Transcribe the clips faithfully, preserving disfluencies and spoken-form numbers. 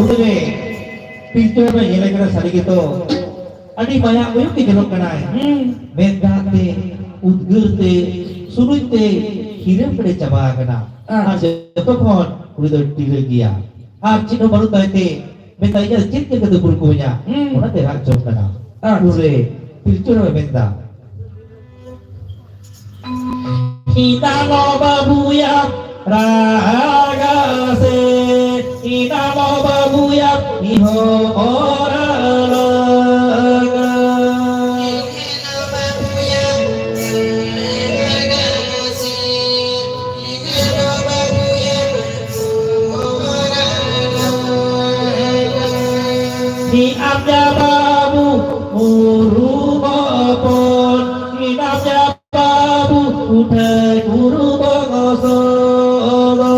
ᱨᱮ ᱯᱤᱞᱪᱩ ᱦᱟᱲᱟᱢᱮ ᱧᱮᱞᱮ ᱠᱟᱱᱟ, ᱥᱟᱹᱨᱤ ᱜᱮᱛᱚ ᱟᱹᱰᱤ ᱢᱟᱭᱟ ᱢᱩᱭᱩ ᱜᱮ ᱧᱮᱞᱚᱜ ᱠᱟᱱᱟᱭ᱾ ᱦᱩᱸ᱾ ᱢᱮᱫ ᱫᱟᱜ ᱛᱮ, ᱩᱫᱽᱜᱟᱹᱨ ᱛᱮ, ᱥᱩᱱᱩᱡ ᱛᱮ ᱦᱤᱨᱟᱹ ᱯᱮᱨᱮ ᱪᱟᱵᱟ ᱟᱠᱟᱱᱟ᱾ ᱟᱪᱪᱷᱟ᱾ ᱟᱨ ᱡᱚᱛᱚ ᱠᱷᱚᱱ ᱩᱱᱤ ᱫᱚ ᱴᱤᱨᱟᱹ ᱜᱮᱭᱟ᱾ ᱟᱨ ᱪᱮᱫ ᱦᱚᱸ ᱵᱟᱹᱱᱩᱜ ᱛᱟᱭ ᱛᱮ, ᱢᱮᱱᱫᱟ, "ᱤᱧᱟᱹᱜ ᱪᱮᱫ ᱧᱮᱞ ᱠᱟᱛᱮ ᱵᱩᱨᱩ ᱠᱚ ᱢᱮᱧᱟ?" ᱦᱩᱸ᱾ ᱚᱱᱟᱛᱮ ᱨᱟᱜ ᱡᱚᱝ ᱠᱟᱱᱟ᱾ ᱟᱪᱪᱷᱟ᱾ ᱩᱱᱨᱮ ᱯᱤᱞᱪᱩ ᱦᱟᱲᱟᱢᱮ ᱢᱮᱱᱫᱟ, ᱤᱱᱟᱞᱚ ᱵᱟᱹᱵᱩᱭᱟ ᱨᱟᱜᱟ ᱥᱮ, ᱤᱱᱟᱞᱚ ᱵᱟᱹᱵᱩᱭᱟ ᱤᱦᱚᱨ ᱞᱟᱜᱟ᱾ ᱤᱧ ᱟᱢ ᱡᱟ ᱵᱟᱹᱵᱩ ᱩᱨᱩᱢ ᱦᱚᱯᱚᱱ, ᱤᱧ ᱟᱢ ᱡᱟ ᱵᱟᱹᱵᱩ ᱩᱴᱷᱟᱹᱭ ᱩᱨᱩᱢ ᱵᱚᱝᱥᱚ ᱫᱚ᱾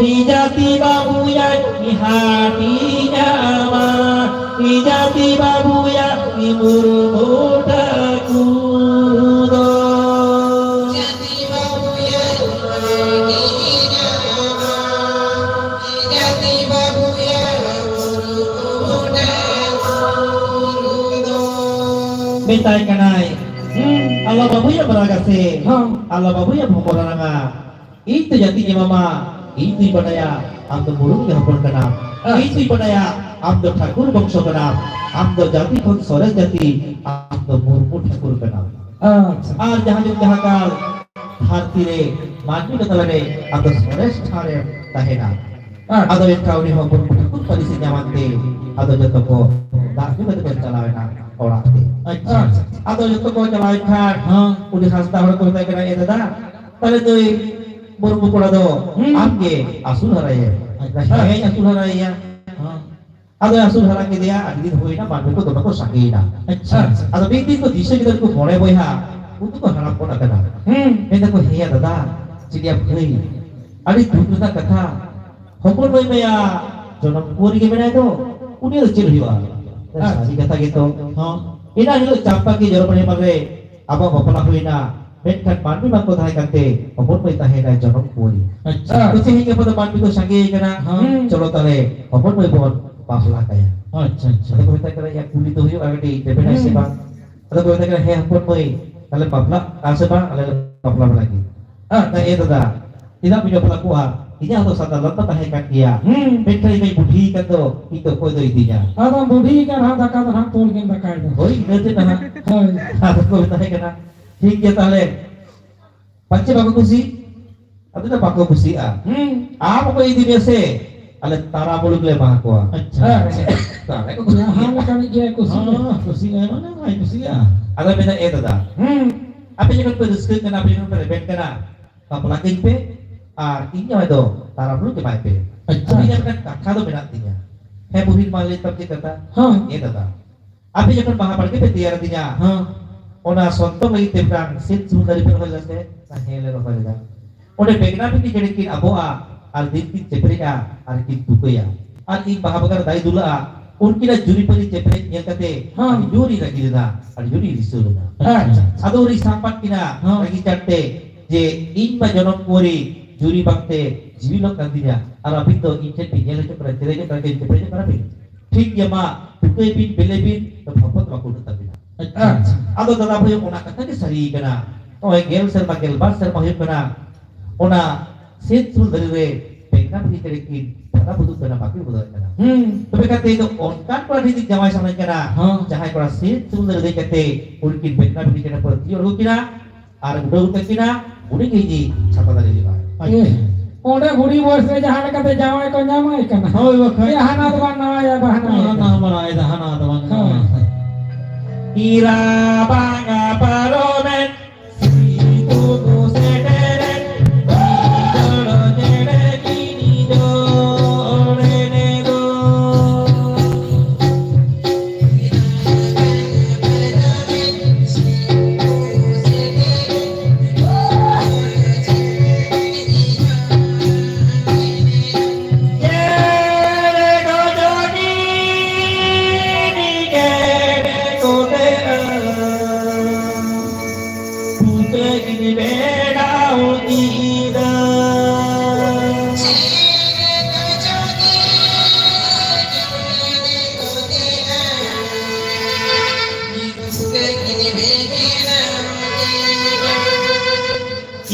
ᱤᱧ ᱡᱟᱹᱛᱤ ᱵᱟᱹᱵᱩᱭᱟᱭ ᱦᱟᱹᱴᱤᱧ ᱟᱢᱟ, ᱤᱧ ᱡᱟᱹᱛᱤ ᱵᱟᱹᱵᱩᱭᱟᱭ ᱢᱩᱨᱢᱩ ᱴᱷᱟᱹᱠᱩᱨ ᱫᱚ᱾ ᱢᱮᱛᱟᱭ ᱠᱟᱱᱟᱭ, ᱦᱩᱸ, ᱟᱞᱚ ᱵᱟᱹᱵᱩᱭᱟ ᱵᱟᱨᱟᱜᱟ ᱥᱮ, ᱦᱚᱸ᱾ ᱟᱞᱚ ᱵᱟᱹᱵᱩᱭᱟ ᱵᱷᱚᱠᱚᱨᱟᱱᱟᱝᱟ᱾ ᱤᱧ ᱫᱚ ᱡᱟᱹᱛᱤᱧ ᱮᱢᱟᱢᱟ, ᱤᱧ ᱫᱩᱧ ᱵᱟᱰᱟᱭᱟ ᱟᱢ ᱫᱚ ᱢᱩᱨᱢᱩ ᱜᱮ ᱦᱚᱯᱚᱱ ᱠᱟᱱᱟᱢ᱾ ᱟᱪᱪᱷᱟ᱾ ᱤᱧ ᱫᱩᱧ ᱵᱟᱰᱟᱭᱟ ᱟᱢ ᱫᱚ ᱴᱷᱟᱹᱠᱩᱨ ᱵᱚᱝᱥᱚ ᱠᱟᱱᱟᱢ, ᱟᱢ ᱫᱚ ᱡᱟᱹᱛᱤ ᱠᱷᱚᱱ ᱥᱚᱨᱮᱥ ᱡᱟᱹᱛᱤ, ᱟᱢ ᱫᱚ ᱢᱩᱨᱢᱩ ᱴᱷᱟᱹᱠᱩᱨ ᱠᱟᱱᱟᱢ᱾ ᱟᱪᱪᱷᱟ᱾ ᱟᱨ ᱡᱟᱦᱟᱸ ᱡᱩᱜᱽ ᱡᱟᱦᱟᱸ ᱠᱟᱞ ᱫᱷᱟᱹᱨᱛᱤ ᱨᱮ ᱢᱟᱹᱱᱢᱤ ᱠᱚ ᱛᱟᱞᱟᱨᱮ ᱟᱢ ᱫᱚ ᱥᱚᱨᱮᱥ ᱴᱷᱟᱶ ᱨᱮᱢ ᱛᱟᱦᱮᱱᱟ᱾ ᱟᱪᱪᱷᱟ᱾ ᱟᱫᱚ ᱮᱱᱠᱷᱟᱱ ᱩᱱᱤ ᱦᱚᱸ ᱢᱩᱨᱢᱩ ᱴᱷᱟᱹᱠᱩᱨ ᱯᱟᱹᱨᱤᱥ ᱮ ᱧᱟᱢ ᱟᱱᱛᱮ ᱟᱫᱚ ᱡᱚᱛᱚ ᱠᱚ ᱫᱟᱜ ᱧᱩ ᱠᱟᱛᱮ ᱠᱚ ᱪᱟᱞᱟᱣ ᱮᱱᱟ ᱚᱲᱟᱜ ᱛᱮ᱾ ᱟᱪᱪᱷᱟ᱾ ᱟᱫᱚ ᱡᱚᱛᱚ ᱠᱚ ᱪᱟᱞᱟᱣ ᱮᱱ ᱠᱷᱟᱱ ᱦᱮᱸ᱾ ᱩᱱᱤ ᱦᱟᱸᱥᱫᱟ ᱦᱚᱲ ᱠᱚ ᱢᱮᱛᱟᱭ ᱠᱟᱱᱟ, "ᱮ ᱫᱟᱫᱟ, ᱛᱟᱦᱞᱮ ᱱᱩᱭ ᱢᱩᱨᱢᱩ ᱠᱚᱲᱟ ᱫᱚ ᱦᱩᱸ᱾ ᱟᱢ ᱜᱮ ᱟᱹᱥᱩᱞ ᱦᱟᱨᱟᱭᱮᱢ᱾" ᱟᱪᱪᱷᱟ᱾ "ᱦᱮᱸ, ᱟᱹᱥᱩᱞ ᱦᱟᱨᱟᱭᱮᱭᱟ᱾" ᱦᱮᱸ᱾ ᱟᱫᱚ ᱟᱹᱥᱩᱞ ᱦᱟᱨᱟ ᱠᱮᱫᱮᱭᱟ, ᱟᱹᱰᱤ ᱫᱤᱱ ᱦᱩᱭᱱᱟ, ᱢᱟᱹᱱᱢᱤ ᱠᱚ ᱫᱚᱢᱮ ᱠᱚ ᱥᱟᱸᱜᱮᱭᱮᱱᱟ᱾ ᱟᱪᱪᱷᱟ᱾ ᱟᱫᱚ ᱢᱤᱫ ᱫᱤᱱ ᱠᱚ ᱫᱤᱥᱟᱹ ᱠᱮᱫᱟ, ᱱᱩᱠᱩ ᱢᱚᱬᱮ ᱵᱚᱭᱦᱟ, ᱩᱱᱠᱩ ᱠᱚ ᱦᱟᱲᱟᱢ ᱜᱚᱫ ᱟᱠᱟᱱᱟ᱾ ᱦᱩᱸ᱾ ᱢᱮᱱ ᱫᱟᱠᱚ, "ᱦᱮᱸᱭᱟ ᱫᱟᱫᱟ, ᱪᱮᱫ ᱭᱟ ᱵᱷᱟᱹᱭ, ᱟᱹᱰᱤ ᱫᱩᱠ ᱨᱮᱱᱟᱜ ᱠᱟᱛᱷᱟ, ᱦᱚᱯᱚᱱ ᱢᱟᱹᱭ ᱢᱟᱭᱟ ᱡᱚᱱᱚᱢ ᱠᱩᱣᱟᱹᱨᱤ ᱜᱮ ᱢᱮᱱᱟᱭ ᱫᱚ, ᱩᱱᱤ ᱫᱚ ᱪᱮᱫ ᱦᱩᱭᱩᱜᱼᱟ?" ᱟᱪᱪᱷᱟ᱾ ᱥᱟᱹᱨᱤ ᱠᱟᱛᱷᱟ ᱜᱮᱛᱚ᱾ ᱦᱚᱸ᱾ ᱤᱱᱟᱹ ᱦᱤᱞᱳᱜ ᱪᱟᱢᱯᱟ ᱠᱤ ᱡᱚᱨᱚ ᱯᱟᱹᱲᱤ ᱢᱟᱨᱮ ᱟᱵᱚᱣᱟᱜ ᱵᱟᱯᱞᱟ ᱦᱩᱭᱱᱟ, ᱢᱮᱱᱠᱷᱟᱱ ᱢᱟᱹᱱᱢᱤ ᱵᱟᱝᱠᱚ ᱛᱟᱦᱮᱸ ᱠᱟᱱᱛᱮ ᱦᱚᱯᱚᱱ ᱢᱟᱹᱭ ᱛᱟᱦᱮᱸᱭᱮᱱᱟᱭ ᱡᱚᱱᱚᱢ ᱠᱩᱸᱣᱟᱨᱤ᱾ ᱟᱪᱪᱷᱟ᱾ ᱛᱚ ᱛᱮᱦᱮᱧ ᱜᱟᱯᱟ ᱫᱚ ᱢᱟᱹᱱᱢᱤ ᱠᱚ ᱥᱟᱸᱜᱮ ᱠᱟᱱᱟ, ᱦᱮᱸ᱾ ᱪᱚᱞᱚ ᱛᱟᱦᱞᱮ ᱦᱚᱯᱚᱱ ᱢᱟᱹᱭ ᱵᱚᱱ ᱵᱟᱯᱞᱟ ᱠᱟᱭᱟ᱾ ᱟᱪᱪᱷᱟ, ᱟᱪᱪᱷᱟ᱾ ᱟᱫᱚ ᱠᱚ ᱢᱮᱛᱟᱭ ᱠᱟᱱᱟ, "ᱭᱟ, ᱠᱩᱞᱤ ᱫᱚ ᱦᱩᱭᱩᱜᱼᱟ ᱠᱟᱹᱴᱤᱡ, ᱨᱮᱵᱮᱱᱟᱭ ᱥᱮ ᱦᱮᱸ᱾ ᱵᱟᱝ?" ᱟᱫᱚ ᱠᱚ ᱢᱮᱛᱟᱭ ᱠᱟᱱᱟ, "ᱦᱮᱸ ᱦᱚᱯᱚᱱ ᱢᱟᱹᱭ, ᱛᱟᱦᱞᱮ ᱵᱟᱯᱞᱟᱜ ᱠᱟᱱᱟ ᱥᱮ ᱵᱟᱝ? ᱟᱞᱮ ᱞᱮ ᱵᱟᱯᱞᱟ ᱵᱮᱱᱟ ᱠᱤ?" ᱟᱪᱪᱷᱟ᱾ ᱮ ᱫᱟᱫᱟ, ᱪᱮᱫᱟᱜ ᱵᱤᱱ ᱵᱟᱯᱞᱟ ᱠᱚᱜᱼᱟ? ᱤᱧᱟᱹᱜ ᱦᱚᱸ ᱥᱟᱫᱟ ᱞᱟᱫᱟ ᱛᱟᱦᱮᱸ ᱠᱟᱱ ᱜᱮᱭᱟ᱾ ᱦᱩᱸ᱾ ᱢᱮᱱᱠᱷᱟᱱ ᱤᱧ ᱢᱟᱧ ᱵᱩᱰᱷᱤ ᱟᱠᱟᱱ ᱫᱚ, ᱤᱧ ᱫᱚ ᱚᱠᱚᱭ ᱫᱚ ᱤᱫᱤᱧᱟ? ᱟᱫᱚ ᱵᱩᱰᱷᱤ ᱟᱠᱟᱱ ᱦᱟᱸᱜ, ᱫᱟᱠᱟ ᱫᱚ ᱦᱟᱸᱜ ᱛᱚᱞ ᱜᱮᱢ ᱫᱟᱠᱟᱭ ᱫᱚ᱾ ᱦᱳᱭ, ᱤᱱᱟᱹ ᱛᱮ ᱱᱟᱦᱟᱜ᱾ ᱦᱳᱭ᱾ ᱟᱫᱚ ᱠᱚ ᱢᱮᱛᱟᱭ ᱠᱟᱱᱟ, "ᱴᱷᱤᱠ ᱜᱮᱭᱟ ᱛᱟᱦᱞᱮ, ᱯᱟᱪᱮ ᱵᱟᱠᱚ ᱠᱩᱥᱤ?" ᱟᱫᱚ ᱫᱚ ᱵᱟᱠᱚ ᱠᱩᱥᱤᱜᱼᱟ᱾ ᱦᱩᱸ᱾ ᱟᱢ ᱚᱠᱚᱭ ᱤᱫᱤ ᱢᱮᱭᱟ ᱥᱮ, ᱟᱞᱮ ᱛᱟᱨᱟ ᱢᱩᱞᱩᱠ ᱞᱮ ᱮᱢᱟ ᱠᱚᱣᱟ᱾ ᱟᱪᱪᱷᱟ᱾ ᱛᱟᱦᱞᱮ ᱠᱚ ᱠᱩᱥᱤᱜᱼᱟ᱾ ᱡᱟᱦᱟᱸ ᱞᱮᱠᱟᱱᱤᱡ ᱜᱮ ᱠᱩᱥᱤ ᱦᱚᱸ, ᱠᱩᱥᱤᱜᱼᱟᱭ ᱢᱟᱱᱮ ᱵᱟᱭ ᱠᱩᱥᱤᱜᱼᱟ᱾ ᱟᱫᱚ ᱢᱮᱱᱟ, ᱮ ᱫᱟᱫᱟ, ᱦᱩᱸ᱾ ᱟᱯᱮ ᱡᱚᱠᱷᱚᱱ ᱯᱮ ᱨᱟᱹᱥᱠᱟᱹᱜ ᱠᱟᱱᱟ, ᱟᱯᱮ ᱡᱚᱠᱷᱚᱱ ᱯᱮ ᱨᱮᱵᱮᱱ ᱠᱟᱱᱟ, ᱵᱟᱯᱞᱟ ᱠᱟᱹᱧ ᱯᱮ ᱟᱨ ᱤᱧ ᱡᱟᱶᱟᱭ ᱫᱚ ᱛᱟᱨᱟ ᱵᱩᱨᱩ ᱡᱟᱶᱟᱭ ᱯᱮ᱾ ᱟᱪᱪᱷᱟ᱾ ᱟᱫᱚ ᱤᱧᱟᱹᱜ ᱢᱤᱫᱴᱟᱝ ᱠᱟᱛᱷᱟ ᱫᱚ ᱢᱮᱱᱟᱜ ᱛᱤᱧᱟ᱾ ᱦᱮᱸ ᱵᱩᱦᱤᱱ, ᱢᱟ ᱞᱟᱹᱭ ᱛᱟᱢ ᱪᱮᱫ ᱠᱟᱛᱷᱟ? ᱦᱮᱸ᱾ ᱮ ᱫᱟᱫᱟ, ᱟᱯᱮ ᱡᱚᱠᱷᱚᱱ ᱵᱟᱦᱟ ᱵᱟᱲᱜᱮ ᱯᱮ ᱛᱮᱭᱟᱨ ᱟᱹᱫᱤᱧᱟ, ᱦᱮᱸ᱾ ᱚᱱᱟ ᱥᱚᱱᱛᱚᱨ ᱞᱟᱹᱜᱤᱫ ᱛᱮ ᱢᱤᱫᱴᱟᱝ ᱥᱤᱫ ᱥᱩᱱᱫᱟᱹᱨᱤ ᱯᱮ ᱨᱚᱦᱚᱭ ᱞᱮᱫᱟ ᱥᱮ? ᱦᱮᱸ, ᱞᱮ ᱨᱚᱦᱚᱭ ᱞᱮᱫᱟ᱾ ᱚᱸᱰᱮ ᱵᱮᱜᱽᱱᱟ ᱵᱤᱴᱤ ᱪᱮᱬᱮ ᱠᱤᱱ ᱟᱵᱚᱜᱼᱟ ᱟᱨ ᱫᱤᱱ ᱠᱤᱱ ᱪᱮᱯᱨᱮᱡᱼᱟ ᱟᱨ ᱠᱤᱱ ᱛᱩᱠᱟᱹᱭᱟ᱾ ᱟᱨ ᱤᱧ ᱵᱟᱦᱟ ᱵᱟᱜᱟᱱ ᱨᱮ ᱫᱟᱜ ᱤᱧ ᱫᱩᱞᱟᱜᱼᱟ, ᱩᱱᱠᱤᱱᱟᱜ ᱡᱩᱨᱤᱯᱟᱹᱨᱤ ᱪᱮᱯᱨᱮᱡ ᱧᱮᱞ ᱠᱟᱛᱮ ᱦᱮᱸ᱾ ᱟᱹᱰᱤ ᱡᱳᱨᱤᱧ ᱨᱟᱹᱜᱤ ᱞᱮᱱᱟ, ᱟᱹᱰᱤ ᱡᱳᱨᱤᱧ ᱨᱤᱥᱟᱹᱣ ᱞᱮᱱᱟ᱾ ᱟᱪᱪᱷᱟ᱾ ᱟᱫᱚ ᱩᱱᱤᱧ ᱥᱟᱵ ᱠᱟᱫ ᱠᱤᱱᱟ ᱦᱮᱸ᱾ ᱨᱟᱹᱜᱤ ᱪᱟᱴ ᱛᱮ, ᱡᱮ ᱤᱧ ᱢᱟ ᱡᱚᱱᱚᱢ ᱠᱩᱸᱣᱟᱨᱤ ᱡᱩᱨᱤ ᱵᱟᱝᱛᱮ ᱡᱤᱣᱤ ᱞᱚᱜ ᱠᱟᱱ ᱛᱤᱧᱟ, ᱟᱨ ᱟᱹᱵᱤᱱ ᱫᱚ ᱤᱧ ᱴᱷᱮᱱ ᱵᱤᱱ ᱧᱮᱞ ᱦᱚᱪᱚᱜ ᱠᱟᱱᱟ, ᱪᱮᱨᱮᱡᱚᱜ ᱠᱟᱱᱟ ᱵᱤᱱ, ᱪᱮᱯᱨᱮᱡᱚᱜ ᱠᱟᱱᱟ ᱵᱤᱱ᱾ ᱴᱷᱤᱠ ᱜᱮᱭᱟ, ᱢᱟ ᱛᱩᱠᱟᱹᱭ ᱵᱤᱱ, ᱵᱮᱞᱮ ᱵᱤᱱ, ᱛᱚ ᱵᱷᱚᱯᱚᱛ ᱵᱟᱠᱚ ᱩᱰᱩᱠ ᱛᱟᱹᱵᱤᱱᱟ᱾ ᱟᱪᱪᱷᱟ᱾ ᱟᱫᱚ ᱫᱟᱫᱟ ᱵᱷᱟᱹᱭ, ᱚᱱᱟ ᱠᱟᱛᱷᱟ ᱜᱮ ᱥᱟᱹᱨᱤ ᱠᱟᱱᱟ᱾ ᱱᱚᱜᱼᱚᱭ ᱜᱮᱞ ᱥᱮᱨᱢᱟ, ᱜᱮᱞ ᱵᱟᱨ ᱥᱮᱨᱢᱟ ᱦᱩᱭᱩᱜ ᱠᱟᱱᱟ, ᱚᱱᱟ ᱥᱤᱫ ᱥᱩᱞ ᱫᱟᱨᱮ ᱨᱮ ᱵᱮᱸᱜᱟ ᱵᱤᱞᱤ ᱪᱮᱬᱮ ᱠᱤᱱ ᱯᱷᱟᱫᱟ ᱵᱩᱫᱩᱜ ᱠᱟᱱᱟ, ᱵᱟᱹᱠᱤᱱ ᱵᱚᱫᱚᱞᱚᱜ ᱠᱟᱱᱟ᱾ ᱦᱩᱸ᱾ ᱛᱚᱵᱮ ᱠᱷᱟᱱ ᱛᱮᱦᱮᱧ ᱫᱚ ᱚᱱᱠᱟᱱ ᱠᱚᱲᱟ ᱴᱷᱮᱱ ᱤᱧ ᱡᱟᱶᱟᱭ ᱥᱟᱱᱟᱧ ᱠᱟᱱᱟ, ᱦᱚᱸ᱾ ᱡᱟᱦᱟᱸᱭ ᱠᱚᱲᱟ ᱥᱤᱫ ᱥᱩᱞ ᱫᱟᱨᱮ ᱫᱮᱡ ᱠᱟᱛᱮ ᱩᱱᱠᱤᱱ ᱵᱮᱸᱜᱟ ᱵᱤᱞᱤ ᱪᱮᱬᱮ ᱯᱟᱹᱨᱛᱤ ᱟᱬᱜᱚ ᱠᱤᱱᱟ, ᱟᱨ ᱩᱰᱟᱹᱣ ᱛᱟᱹᱠᱤᱱᱟ, ᱩᱱᱤ ᱜᱮ ᱤᱧᱤᱡ ᱪᱷᱟᱛᱟ ᱫᱟᱨᱮ ᱦᱩᱭᱩᱜᱼᱟ᱾ ᱮ, ᱚᱸᱰᱮ ᱵᱩᱲᱦᱤ ᱵᱚᱭᱮᱥ ᱨᱮ ᱡᱟᱦᱟᱸ ᱞᱮᱠᱟᱛᱮ ᱡᱟᱶᱟᱭ ᱠᱚ ᱧᱟᱢᱟᱭ ᱠᱟᱱᱟ᱾ ᱦᱳᱭ ᱵᱟᱠᱷᱟᱱ᱾ ᱮ, ᱦᱟᱱᱟ ᱫᱚ ᱵᱟᱝ ᱱᱟᱣᱟᱭᱟ, ᱵᱟᱦᱱᱟᱭᱟ᱾ ᱦᱟᱱᱟ ᱵᱟᱲᱟᱭ ᱫᱟ, ᱦᱟᱱᱟ ᱫᱚ ᱵᱟᱝ ᱦᱳᱭ᱾ ᱱᱟᱣᱟᱭᱟ᱾ ᱤᱨᱟ ᱵᱟᱝᱟ ᱯᱟᱨᱚᱢᱮᱱ, ᱥᱤᱛᱩ ᱠᱚ ᱥᱮᱴᱮᱨᱮᱱ, ᱤᱧ ᱡᱚᱲᱚ ᱪᱮᱬᱮ ᱠᱤᱱᱤ ᱡᱚᱲᱮᱱᱮ ᱫᱚ᱾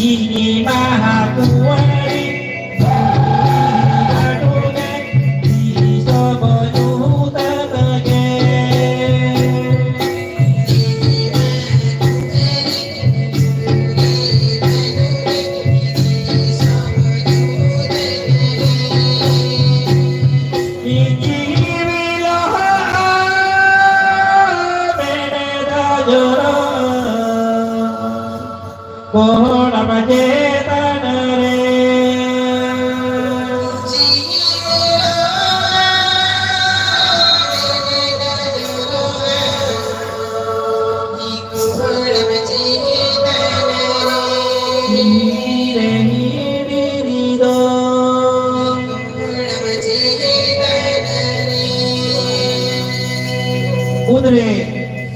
ᱤᱧ ᱢᱟᱦᱟ ᱠᱩᱣᱟᱹᱨᱤ, ᱵᱟᱹᱦᱩ ᱟᱹᱰᱩ ᱜᱮ, ᱤᱧ ᱥᱚᱵᱚ ᱧᱩᱛᱟᱹᱛ ᱜᱮ᱾ ᱤᱧ ᱡᱤᱣᱤ ᱞᱚᱦᱚᱫ ᱢᱮᱱᱮᱫᱟ ᱡᱚᱨᱚ᱾ ᱜᱚᱦᱚᱲᱟᱢ ᱪᱮᱛᱟᱱ ᱨᱮ᱾ ᱦᱤᱦᱤᱲᱤ ᱨᱮ ᱦᱤᱦᱤᱲᱤ ᱫᱚ᱾ ᱩᱱᱨᱮ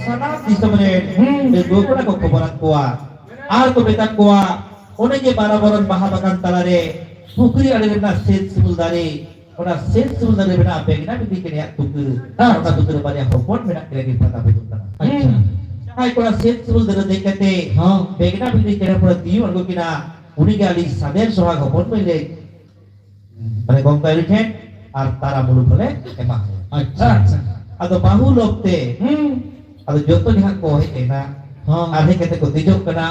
ᱥᱟᱱᱟᱢ ᱫᱤᱥᱚᱢ ᱨᱮᱱ ᱦᱩᱸ᱾ ᱰᱟᱺᱜᱩᱣᱟᱹ ᱠᱚᱲᱟ ᱠᱚ ᱠᱷᱚᱵᱚᱨᱟᱫ ᱠᱚᱣᱟ ᱟᱨ ᱠᱚ ᱢᱮᱛᱟᱫ ᱠᱚᱣᱟ, ᱚᱱᱮ ᱡᱮ ᱵᱟᱨᱚ ᱵᱚᱨᱚᱱ ᱵᱟᱦᱟ ᱵᱟᱜᱟᱱ ᱛᱟᱞᱟᱨᱮ ᱯᱩᱠᱷᱨᱤ ᱟᱲᱮ ᱨᱮ ᱢᱮᱱᱟᱜ ᱥᱮᱫ ᱥᱤᱢᱩᱞ ᱫᱟᱨᱮ, ᱚᱱᱟ ᱥᱮᱫ ᱥᱤᱢᱩᱞ ᱫᱟᱨᱮ ᱨᱮ ᱢᱮᱱᱟᱜ ᱵᱮᱜᱽᱱᱟ ᱵᱤᱱᱫᱤ ᱪᱮᱬᱮᱭᱟᱜ ᱛᱩᱠᱟᱹ᱾ ᱟᱪᱪᱷᱟ᱾ ᱚᱱᱟ ᱛᱩᱠᱟᱹ ᱨᱮ ᱵᱟᱨᱭᱟ ᱦᱚᱯᱚᱱ ᱢᱮᱱᱟᱜ ᱠᱤᱱᱟ, ᱠᱤᱱ ᱯᱷᱟᱫᱟ ᱯᱷᱩᱫᱩᱜ ᱠᱟᱱᱟ᱾ ᱟᱪᱪᱷᱟ᱾ ᱦᱩᱸ᱾ ᱡᱟᱦᱟᱸᱭ ᱠᱚᱲᱟ ᱥᱮᱫ ᱥᱤᱢᱩᱞ ᱫᱟᱨᱮ ᱫᱮᱡ ᱠᱟᱛᱮ ᱦᱚᱸ᱾ ᱵᱮᱜᱽᱱᱟ ᱵᱤᱱᱫᱤ ᱪᱮᱬᱮ ᱯᱚᱨᱮ ᱛᱤᱭᱳᱜ ᱟᱬᱜᱚ ᱠᱤᱱᱟ, ᱩᱱᱤᱜᱮ ᱟᱹᱰᱤ ᱥᱟᱫᱮᱨ ᱥᱚᱦᱟᱜ ᱦᱚᱯᱚᱱ ᱢᱟᱹᱭ ᱞᱮ ᱢᱟᱱᱮ ᱜᱚᱝᱠᱟ ᱟᱹᱨᱤ ᱴᱷᱮᱱ ᱟᱨ ᱛᱟᱨᱟ ᱢᱩᱞᱩᱠ ᱦᱚᱸᱞᱮ ᱮᱢᱟ ᱠᱚᱣᱟ᱾ ᱟᱪᱪᱷᱟ, ᱟᱪᱪᱷᱟ᱾ ᱟᱫᱚ ᱵᱟᱹᱦᱩ ᱞᱚᱠᱛᱮ, ᱦᱩᱸ᱾ ᱟᱫᱚ ᱡᱚᱛᱚ ᱜᱮ ᱦᱟᱸᱜ ᱠᱚ ᱦᱮᱡ ᱮᱱᱟ᱾ ᱦᱚᱸ᱾ ᱟᱨ ᱦᱮᱡ ᱠᱟᱛᱮ ᱠᱚ ᱫᱮᱡᱚᱜ ᱠᱟᱱᱟ᱾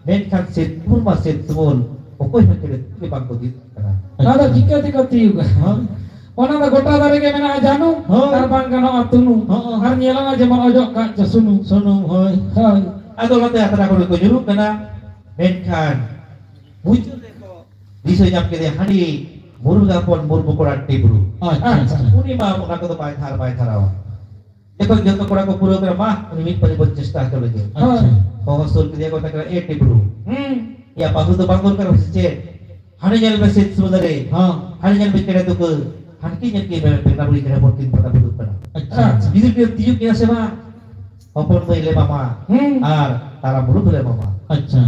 ᱢᱮᱱᱠᱷᱟᱱ ᱥᱮᱫ ᱥᱩᱨ ᱢᱟ ᱥᱮᱫ ᱥᱩᱢᱩᱞ, ᱚᱠᱚᱭ ᱦᱚᱸ ᱪᱮᱬᱮ ᱛᱩᱠᱟᱹ ᱜᱮ ᱵᱟᱝ ᱠᱚ ᱫᱮᱡᱚᱜ ᱠᱟᱱᱟ᱾ ᱟᱫᱚ ᱪᱤᱠᱟᱹ ᱛᱮᱠᱚ ᱛᱤᱭᱩᱜᱟ? ᱦᱚᱸ᱾ ᱚᱱᱟ ᱫᱚ ᱜᱚᱴᱟ ᱫᱟᱨᱮ ᱜᱮ ᱢᱮᱱᱟᱜᱼᱟ ᱡᱟᱹᱱᱩ, ᱦᱳᱭ᱾ ᱟᱨ ᱵᱟᱝ ᱜᱟᱱᱚᱜᱼᱟ ᱛᱩᱱᱩ᱾ ᱦᱚᱸ᱾ ᱟᱨ ᱧᱮᱞᱚᱜᱼᱟ ᱡᱮᱢᱚᱱ ᱚᱡᱚᱜ ᱠᱟᱜ ᱪᱚ ᱥᱩᱱᱩᱢ᱾ ᱥᱩᱱᱩᱢ, ᱦᱳᱭ᱾ ᱦᱳᱭ᱾ ᱟᱫᱚ ᱚᱱᱟᱛᱮ ᱟᱛᱨᱟ ᱠᱚᱨᱮ ᱠᱚ ᱧᱩᱨᱩᱜ ᱠᱟᱱᱟ᱾ ᱢᱮᱱᱠᱷᱟᱱ ᱢᱩᱪᱟᱹᱫ ᱨᱮᱠᱚ ᱫᱤᱥᱟᱹ ᱧᱟᱢ ᱠᱮᱫᱮᱭᱟ, ᱦᱟᱺᱰᱤ ᱢᱩᱨᱜᱟ ᱦᱚᱯᱚᱱ ᱢᱩᱨᱢᱩ ᱠᱚᱲᱟ ᱴᱤᱵᱨᱩ᱾ ᱟᱪᱪᱷᱟ, ᱟᱪᱪᱷᱟ᱾ ᱩᱱᱤ ᱢᱟ ᱚᱱᱟ ᱠᱚᱫᱚ ᱵᱟᱭ ᱫᱷᱟᱨ ᱵᱟᱭ ᱫᱷᱟᱨᱟᱣᱟ᱾ ᱡᱚᱠᱷᱚᱱ ᱡᱚᱛᱚ ᱠᱚᱲᱟ ᱠᱚ ᱯᱩᱨᱟᱹᱣ ᱠᱟᱱᱟ, ᱢᱟ ᱩᱱᱤ ᱢᱤᱫ ᱯᱟᱹᱨᱤ ᱵᱚᱱ ᱪᱮᱥᱴᱟ ᱦᱚᱪᱚ ᱞᱮᱜᱮ᱾ ᱟᱪᱪᱷᱟ᱾ ᱦᱚᱦᱚ ᱥᱩᱨ ᱠᱮᱫᱮᱭᱟ ᱠᱚ, ᱢᱮᱛᱟ ᱠᱟᱱᱟ, "ᱮ ᱴᱤᱵᱨᱩ, ᱦᱩᱸ᱾ ᱭᱟ ᱵᱟᱹᱦᱩ ᱫᱚ ᱵᱟᱝ ᱫᱚᱨᱠᱟᱨ ᱥᱮ ᱪᱮᱫ? ᱦᱟᱸᱰᱮ ᱧᱮᱞ ᱢᱮ ᱥᱤᱫ ᱥᱩᱢᱩᱫ ᱨᱮ, ᱦᱚᱸ᱾ ᱦᱟᱸᱰᱮ ᱧᱮᱞ ᱢᱮ ᱪᱮᱬᱮ ᱛᱩᱠᱟᱹ, ᱦᱟᱱᱠᱤ ᱧᱮᱞ ᱠᱮᱫ ᱢᱮ ᱵᱮᱸᱜᱟ ᱵᱩᱲᱤ ᱪᱮᱬᱮ ᱵᱚᱱ ᱛᱤᱱ ᱯᱟᱛᱟ ᱯᱩᱨᱩᱜ ᱠᱟᱱᱟ᱾ ᱟᱪᱪᱷᱟ᱾ ᱡᱩᱫᱤ ᱯᱮ ᱛᱤᱭᱩᱜ ᱠᱮᱭᱟ ᱥᱮ ᱵᱟᱝ?" ᱦᱚᱯᱚᱱ ᱢᱟᱹᱭ ᱞᱮ ᱢᱟᱢᱟ ᱦᱩᱸ᱾ ᱟᱨ ᱛᱟᱨᱟ ᱵᱩᱨᱩ ᱫᱚ ᱞᱮ ᱢᱟᱢᱟ᱾ ᱟᱪᱪᱷᱟ᱾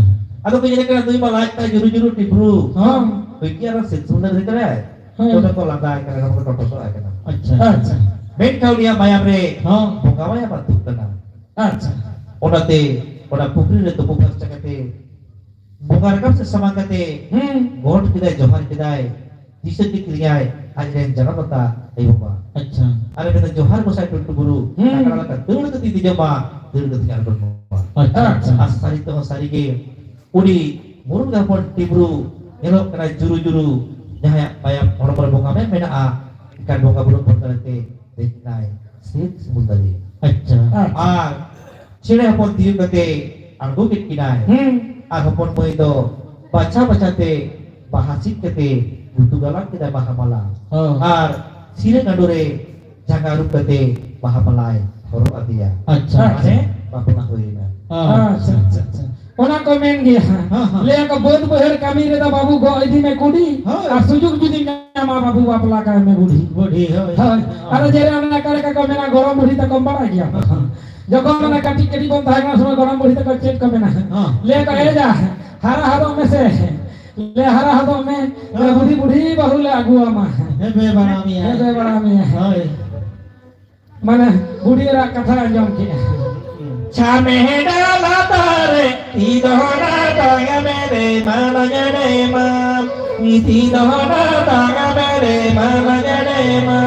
ᱟᱫᱚ ᱠᱚ ᱧᱮᱞᱮ ᱠᱟᱱᱟ, ᱱᱩᱭ ᱢᱟ ᱞᱟᱡ ᱛᱟᱭ ᱡᱩᱨᱩ ᱡᱩᱨᱩ ᱴᱤᱯᱨᱩ᱾ ᱦᱚᱸ᱾ ᱦᱩᱭ ᱠᱤ ᱟᱨᱚ ᱥᱮᱫ ᱥᱩᱱᱫᱚᱨ ᱦᱩᱭ ᱠᱟᱱᱟᱭ? ᱦᱮᱸ᱾ ᱛᱚᱵᱮ ᱠᱚ ᱞᱟᱸᱫᱟ ᱟᱭ ᱠᱟᱱᱟ, ᱠᱚ ᱴᱚᱴᱚᱥᱚᱜ ᱟᱭ ᱠᱟᱱᱟ᱾ ᱟᱪᱪᱷᱟ᱾ ᱟᱪᱪᱷᱟ᱾ ᱢᱮᱱᱠᱷᱟᱱ ᱩᱱᱤᱭᱟᱜ ᱢᱟᱭᱟᱢ ᱨᱮ ᱦᱚᱸ᱾ ᱵᱚᱸᱜᱟ ᱢᱟᱭᱟᱢ ᱟᱹᱛᱩᱜ ᱠᱟᱱᱟ᱾ ᱟᱪᱪᱷᱟ᱾ ᱚᱱᱟᱛᱮ ᱚᱱᱟ ᱯᱩᱠᱷᱨᱤ ᱨᱮ ᱛᱩᱯᱩ ᱯᱷᱟᱨᱪᱟ ᱠᱟᱛᱮ, ᱵᱚᱸᱜᱟ ᱨᱟᱠᱟᱵ ᱥᱮᱫ ᱥᱟᱢᱟᱝ ᱠᱟᱛᱮ, ᱦᱩᱸ᱾ ᱜᱚᱰ ᱠᱮᱫᱟᱭ, ᱡᱚᱦᱟᱨ ᱠᱮᱫᱟᱭ, ᱫᱤᱥᱟᱹ ᱠᱮᱫ ᱠᱤᱱᱟᱭ ᱟᱡ ᱨᱮᱱ ᱡᱟᱱᱟᱢ ᱟᱛᱟ ᱟᱭᱳ ᱵᱟᱵᱟ᱾ ᱟᱪᱪᱷᱟ᱾ ᱟᱨ ᱢᱮᱱᱫᱟ, "ᱡᱚᱦᱟᱨ ᱜᱚᱸᱥᱟᱭ ᱴᱩᱱᱴᱩ ᱵᱩᱨᱩ, ᱦᱩᱸ᱾ ᱠᱟᱠᱲᱟ ᱞᱮᱠᱟ ᱫᱟᱹᱲ ᱠᱟᱛᱮ ᱤᱫᱤ ᱡᱚᱝ ᱢᱟ, ᱫᱟᱹᱲ ᱠᱟᱛᱮ ᱟᱬᱜᱚᱱ ᱢᱟ᱾" ᱟᱪᱪᱷᱟ, ᱟᱪᱪᱷᱟ᱾ ᱟᱨ ᱥᱟᱹᱨᱤ ᱛᱮᱦᱚᱸ ᱥᱟᱹᱨᱤ ᱜᱮ, ᱩᱱᱤ ᱢᱩᱨᱩᱢ ᱦᱚᱯᱚᱱ ᱴᱤᱵᱨᱩ ᱧᱮᱞᱚᱜ ᱠᱟᱱᱟᱭ ᱡᱩᱨᱩ ᱡᱩᱨᱩ, ᱡᱟᱦᱟᱸᱭᱟᱜ ᱢᱟᱭᱟᱢ ᱦᱚᱲᱢᱚ ᱨᱮ ᱵᱚᱸᱜᱟ ᱢᱮ ᱢᱮᱱᱟᱜᱼᱟ, ᱮᱱᱠᱷᱟᱱ ᱵᱚᱸᱜᱟ ᱵᱩᱨᱩ ᱵᱚᱫᱚᱞ ᱛᱮ ᱫᱮᱡ ᱮᱱᱟᱭ ᱥᱤᱨ ᱥᱤᱢᱩᱞ ᱫᱟᱨᱮ᱾ ᱟᱪᱪᱷᱟ᱾ ᱟᱨ ᱪᱮᱬᱮ ᱦᱚᱯᱚᱱ ᱛᱤᱭᱳᱜ ᱠᱟᱛᱮ ᱟᱬᱜᱚ ᱠᱮᱫ ᱠᱤᱱᱟᱭ᱾ ᱦᱩᱸ᱾ ᱟᱨ ᱦᱚᱯᱚᱱ ᱢᱟᱹᱭ ᱫᱚ ᱵᱟᱪᱷᱟ ᱵᱟᱪᱷᱟ ᱛᱮ ᱵᱟᱦᱟ ᱥᱤᱫ ᱠᱟᱛᱮ ᱜᱩᱛᱩ ᱜᱟᱞᱟᱝ ᱠᱮᱫᱟᱭ ᱵᱟᱦᱟ ᱢᱟᱞᱟ᱾ ᱦᱚᱸ᱾ ᱟᱨ ᱥᱤᱨᱟᱹ ᱜᱟᱸᱰᱳ ᱨᱮ ᱡᱟᱸᱜᱟ ᱟᱹᱨᱩᱵ ᱠᱟᱛᱮ ᱵᱟᱦᱟ ᱢᱟᱞᱟᱭ ᱦᱚᱨᱚᱜ ᱟᱫᱮᱭᱟ᱾ ᱟᱪᱪᱷᱟ, ᱢᱟᱱᱮ ᱟᱪᱪᱷᱟ᱾ ᱵᱟᱯᱞᱟ ᱦᱩᱭᱮᱱᱟ᱾ ᱟᱪᱪᱷᱟ, ᱟᱪᱪᱷᱟ, ᱟᱪᱪᱷᱟ᱾ ᱚᱱᱟ ᱠᱚ ᱢᱮᱱ ᱜᱮᱭᱟ᱾ ᱦᱮᱸ, ᱦᱮᱸ᱾ ᱞᱟᱹᱭ ᱟᱠᱚ, "ᱵᱟᱹᱫᱽ ᱵᱟᱹᱭᱦᱟᱹᱲ ᱠᱟᱹᱢᱤ ᱨᱮᱫᱚ ᱵᱟᱹᱵᱩ ᱜᱚᱜ ᱤᱫᱤ ᱢᱮ ᱠᱩᱰᱤ, ᱦᱳᱭ᱾ ᱟᱨ ᱥᱩᱡᱩᱜᱽ ᱡᱩᱫᱤ ᱧᱟᱢᱟ ᱵᱟᱹᱵᱩ ᱵᱟᱯᱞᱟ ᱠᱟᱭ ᱢᱮ ᱵᱩᱰᱷᱤ᱾" ᱵᱩᱰᱷᱤ, ᱦᱳᱭ᱾ ᱦᱳᱭ᱾ ᱦᱮᱸ᱾ ᱟᱫᱚ ᱡᱮᱨᱮ ᱚᱱᱮ ᱚᱠᱟ ᱞᱮᱠᱟ ᱠᱚ ᱢᱮᱱᱟ, ᱜᱚᱲᱚᱢ ᱵᱩᱰᱷᱤ ᱛᱟᱠᱚᱢ ᱵᱟᱲᱟᱭ ᱜᱮᱭᱟ᱾ ᱦᱮᱸ, ᱦᱮᱸ᱾ ᱡᱚᱠᱷᱚᱱ ᱚᱱᱟ ᱠᱟᱹᱴᱤᱡ ᱠᱟᱹᱴᱤᱡ ᱵᱚᱱ ᱛᱟᱦᱮᱸ ᱠᱟᱱ ᱥᱚᱢᱚᱭ ᱜᱚᱲᱚᱢ ᱵᱩᱰᱷᱤ ᱛᱟᱠᱚ ᱪᱮᱫ ᱠᱚ ᱢᱮᱱᱟ? ᱦᱮᱸ᱾ ᱞᱟᱹᱭ ᱟᱠᱚ, "ᱮ ᱡᱟ, ᱦᱟᱨᱟ ᱦᱚᱫᱚᱜ ᱢᱮᱥᱮ, ᱞᱮ ᱦᱟᱨᱟ ᱦᱚᱫᱚᱜ ᱢᱮ, ᱦᱮᱸ᱾ ᱵᱩᱰᱷᱤ, ᱵᱩᱰᱷᱤ ᱵᱟᱹᱦᱩ ᱞᱮ ᱟᱹᱜᱩ ᱟᱢᱟ᱾ ᱦᱮᱸᱫᱮ ᱵᱟᱲᱟ ᱢᱮᱭᱟᱭ᱾ ᱦᱮᱸᱫᱮ ᱵᱟᱲᱟ ᱢᱮᱭᱟᱭ᱾" ᱦᱳᱭ᱾ ᱢᱟᱱᱮ, ᱵᱩᱰᱷᱤ ᱮᱨᱟᱜ ᱠᱟᱛᱷᱟ ᱟᱸᱡᱚᱢ ᱠᱮᱜᱼᱟ᱾ ᱪᱷᱟᱢᱮ ᱰᱟᱞᱟ ᱫᱟᱨᱮ, ᱛᱤ ᱫᱚᱦᱚ ᱰᱟᱰᱟ ᱢᱮ ᱨᱮ, ᱢᱟᱞᱟ ᱡᱟᱰᱮ ᱢᱟ᱾ ᱛᱤ ᱫᱚᱦᱚ ᱰᱟᱰᱟ ᱢᱮ ᱨᱮ, ᱢᱟᱞᱟ ᱡᱟᱰᱮ ᱢᱟ,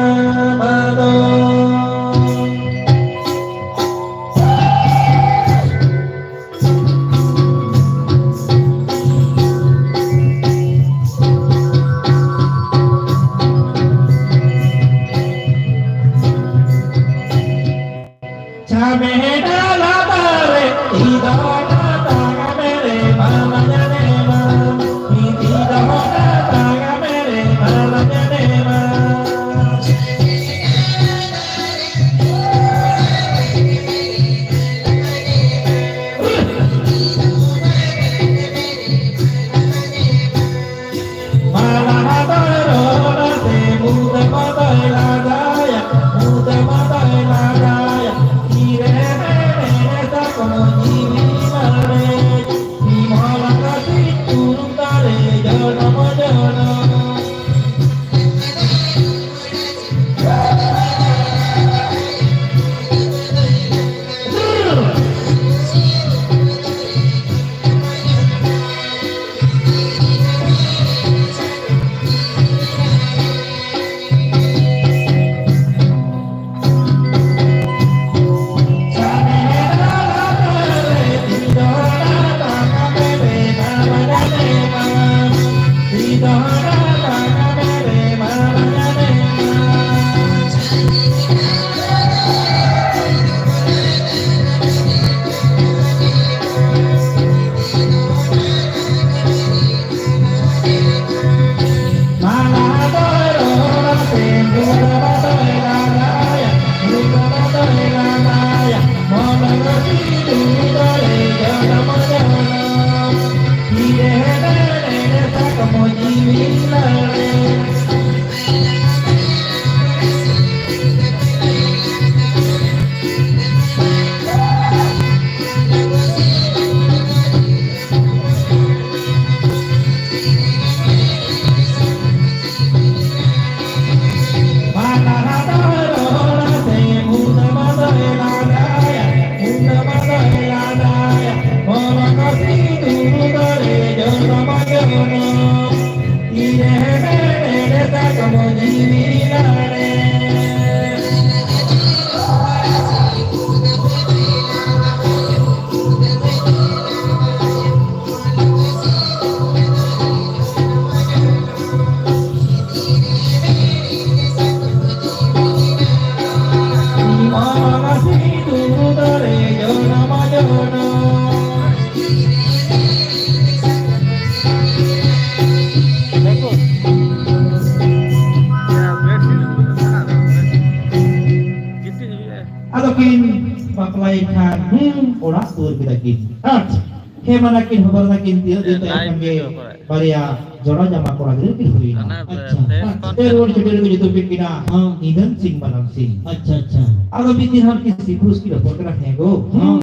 ᱢᱟ ᱫᱚ᱾ ᱟᱫᱚ ᱠᱤᱱ ᱵᱟᱯᱞᱟᱭᱮᱱ ᱠᱷᱟᱱ, ᱦᱩᱸ, ᱚᱲᱟᱜ ᱫᱩᱣᱟᱹᱨ ᱠᱮᱫᱟ ᱠᱤᱱ᱾ ᱟᱪᱪᱷᱟ᱾ ᱦᱮᱸ, ᱢᱟᱱᱟ ᱠᱤᱱ ᱦᱚᱵᱚᱨ ᱮᱱᱟ ᱠᱤᱱ, ᱛᱤᱱᱟᱹᱜ ᱫᱤᱱ ᱛᱟᱭᱚᱢ ᱠᱷᱟᱱ ᱜᱮ ᱵᱟᱨᱭᱟ ᱡᱚᱲᱟ ᱡᱟᱢᱟ ᱠᱚᱲᱟ ᱜᱤᱫᱽᱨᱟᱹ ᱠᱤᱱ ᱦᱩᱭᱱᱟ᱾ ᱟᱪᱪᱷᱟ᱾ ᱛᱮ ᱨᱩᱣᱟᱹᱲ ᱪᱷᱩᱰᱟᱹᱨ ᱠᱚ ᱧᱩᱛᱩᱢ ᱠᱮᱫ ᱠᱤᱱᱟ, ᱦᱮᱸ, ᱤᱸᱫᱟᱹᱱ ᱥᱤᱝ ᱵᱟᱱᱟᱢ ᱥᱤᱝ᱾ ᱟᱪᱪᱷᱟ, ᱟᱪᱪᱷᱟ᱾ ᱟᱫᱚ ᱢᱤᱫ ᱫᱤᱱ ᱦᱚᱲ ᱠᱤᱱ ᱥᱤᱯᱩᱥ ᱠᱤᱱ ᱨᱚᱯᱚᱲ ᱠᱟᱱᱟ, ᱦᱮᱸ ᱜᱳ, ᱦᱮᱸ᱾